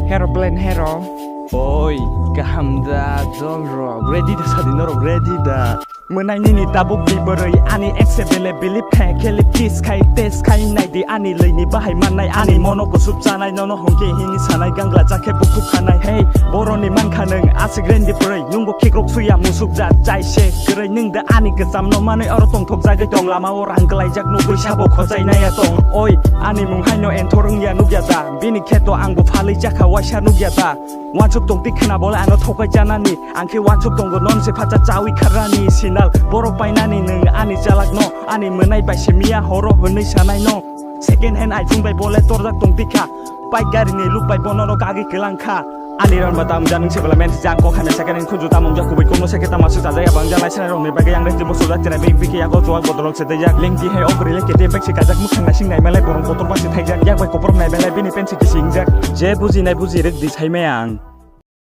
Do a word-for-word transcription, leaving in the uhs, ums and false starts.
Hero plan hero. Oi, kaham da, jol rok. Ready da sadi norok, ready da. Mwnai nini tabuk ni bwrwi ani ex se bele bilip khe khe lip kiss khai test khai nai di ani lwi ni bahai mannai ani mono kusup chanai nono hongke hini sanai gangla jakhe bukhuk khanai hey boroni mankha nwng asik rendi bwrwi nungbo khikrok suya musuk ja chai se kwrwi nwng da ani kwcham no manwi oro tongthok jagwi tong lama o rang kwlaijak nugwi sabo khojai naya tong oi ani mung haino enthor wngya nugya da bini kheto angbo phalwi jakha waisa nugya da. Wansuk tong tik khna bole ano thokai janani. Ang khe wansuk tongo non se phacha chawi kharani sinal. Borok painani nwng ani chalak no. Ani mwnai bai se miya horo hwnwi sanai no. Second hand iPhone bai bole torjak tong tik kha. Bike gari ni luk bai bono no kagwi kelang kha. Ani ron ba tam janung se bela men jang kok hana second hand khunju tamung jak kubui kono se ke tama su chajaya bang jalai sene rong ni bagwi ang ren jimo sojak chene bik bik ya ko chuak bodolok se tejak. Lengti hai ok rile kete bek se kajak mukhang nasing nai malai borong kotor bang se thaijak. Yak bai koporom nai malai bini pen se kising jak. Je buji nai buji rek di sai maya ang.